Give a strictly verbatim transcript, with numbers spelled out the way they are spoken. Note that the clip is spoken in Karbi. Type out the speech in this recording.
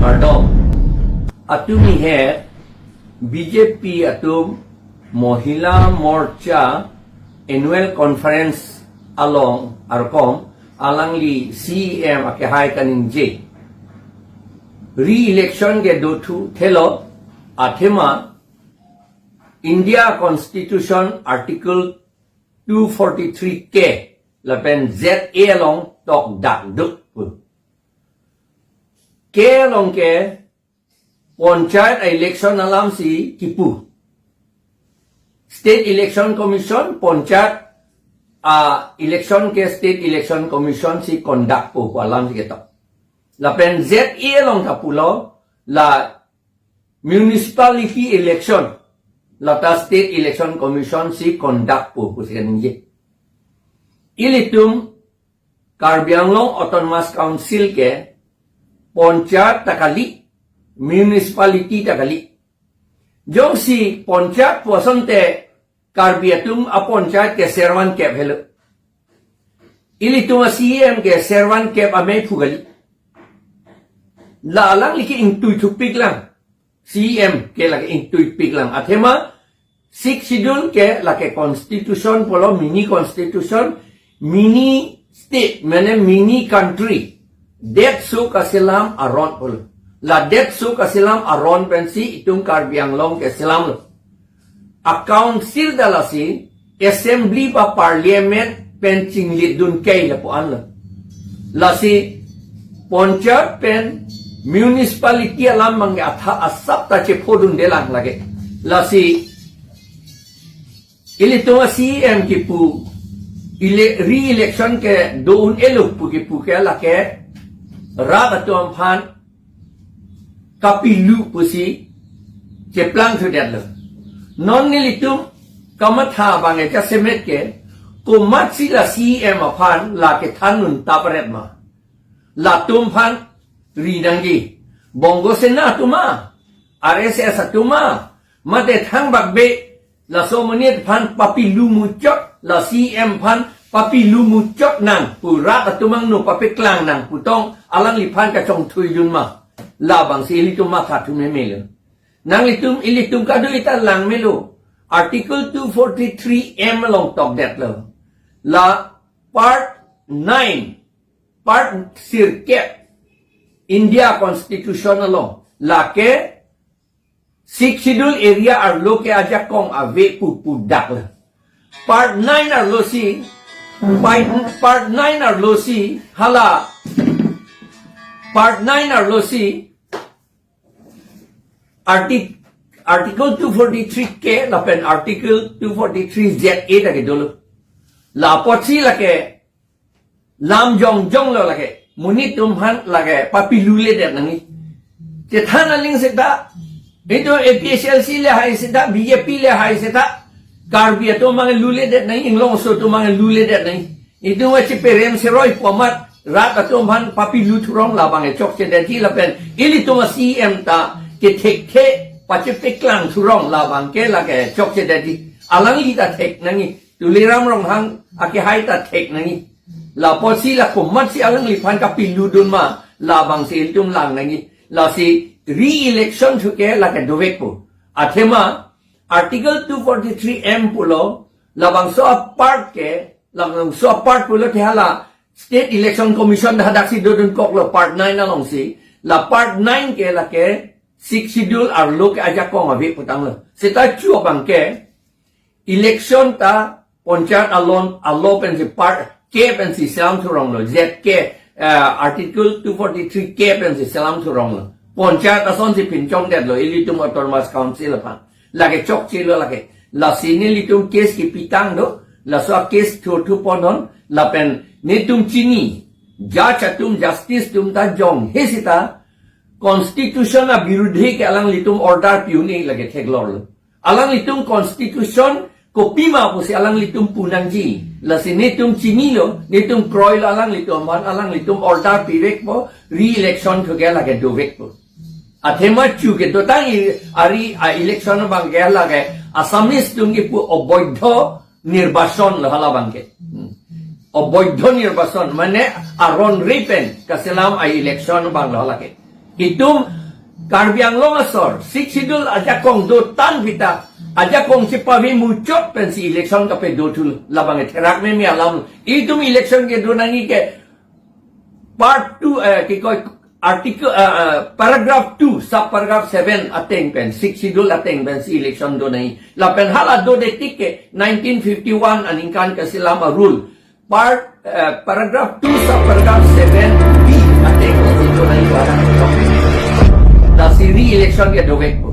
Kardom. Atumi he B J P atum Mohila Morcha Annual Conference along arkom alangli C E M akehai kaningje. Re-election ke dothu thelo athema India Constitution Article two forty-three K lapen Z A along tokdak duk pu. K along ke Panchayat election alam si kipu. State Election Commission, Panchayat a election ke State Election Commission si conduct po pu alam si ketok. Lapen Z A along ta pulo la municipality election lata State Election Commission si conduct po pusi kaningje. Ilitum Karbi Anglong Autonomous Council ke Panchayat ta kali, municipality ta kali. Jongsi Panchayat pu asonte Karbi atum a Panchayat ke servan kep helo. Ilitum a C E M ke servan kep amei phu kali. La alangli ke ingtui thupik lang. C E M ke lake ingtui pik lang. Athema Sixth Schedule ke lake constitution pulo, mini constitution, mini state, mane mini country. Detso kaselam aron pulo. La detso kaselam aron pensi itum Karbi Anglong ke selamlo. A council ta lasi assembly ba parliament pen chinglidun kai lapu-an lo. Lasi Panchayat pen municipality alam abang ke atha asap ta chephodunde lang lake. Lasi ilitum a C E M kipu ele-, re-election ke do un-elo pu kipu ke lake rat atum aphan kapilu pusi cheplang thudetlo. Non nelitum kamatha abang ke jasemet ke komatsi la C E M aphan la kethan un taparet ma. Latum aphan ri nangji. Bongo Sena atum ma, R S S atum ma, mate thangbak be laso amonit aphan papilu muchot, la C E M aphan papilu muchot nang pu rat atum angno papeklang nang pu tong alangliphan kachongthuidun ma. Labangsi ilitum matha thu memelo. Nanglitum ilitum kado-i ta lang melo. Article two forty-three M along tokdetlo. La part nine, part sirkep India Constitution along lake Sixth Schedule area arlo ke ajakong ave pu pudaklo. Part nine arlo si, part, part nine arlo si, hala, part nine arlo si, artic-, Article two forty-three K lapen Article two forty-three Z A ta kedolo. La apotsi lake lam jongjong lo lake. Monit atum aphan lake papiluledet nangji. Chethan aling seta, itum A P H L C le hai seta, B J P le hai seta, Karbi atum abang luledet nangji, inglongso atum abang luledet nangji. Itum achi perem seroi pu amat rat atum aphan papilu thurong labang ke chokchedetji lapen ilitum a C E M ta kethekthe pachepeklang thurong labang ke lake chokchedetji. Alangli ta thek nangji. Tuliram Ronghang akehai ta thek nangji. La apotsi la komatsi alangliphan kapiludun ma, labangsi ilitum lang nangji. Lasi re-election thu ke lake dovekpo. Athema Article two forty-three M pulo, labangso a-part ke, labangso a-part pulo ke hala State Election Commission hadaksi dodunkoklo part nine alongsi. La part nine ke lake Sixth Schedule arlo ke ajakong ave putanglo. Seta chu abang ke election ta Panchayat alon, alo pensi part K pensi selam thuronglo, Z K, eh, Article two forty-three K pensi selam thuronglo. Panchayat asonsi pinchongdetlo, ilitum Autonomous Council aphan. Lake chokchelo lake. Lasi nelitum case kipitang do, laso a-case thurthu ponnon, lapen netum chini, judge atum, justice atum ta jonghe seta, constitution abirudhe ke alanglitum order pi un-e lake theklorlo. Alanglitum constitution kopima pusi alanglitum pu nangji. Lasi netum chinilo, netum kroilo alanglitum aphan, alanglitum order pivekpo, re-election thu ke lake dovekpo. Athema chu kedotang i-, ari a-election abang ke lake Assamese atum kipu oboidho nirbachon lo hala abang ke. Hmm. Oboidho nirbachon, mane aron re pen kaselam a-election abang lo hala ke. Itum Karbi Anglong asor, Sixth Schedule ajakong dotan vita, ajakong si pavi muchot pensi election kapedo thu labang etherak meme alam. Itum election kedo nangji ke part two, eh, kikoi article, eh, eh, paragraph two, sub paragraph seven ateng pen, Sixth Schedule ateng pensi election do nangji. Lapen hala dodetik ke nineteen fifty-one aningkan kasilam a-rule. Part, eh, paragraph two, sub paragraph seven B ateng pensi do nangji wadah. Lasi re-election ke dovekpo.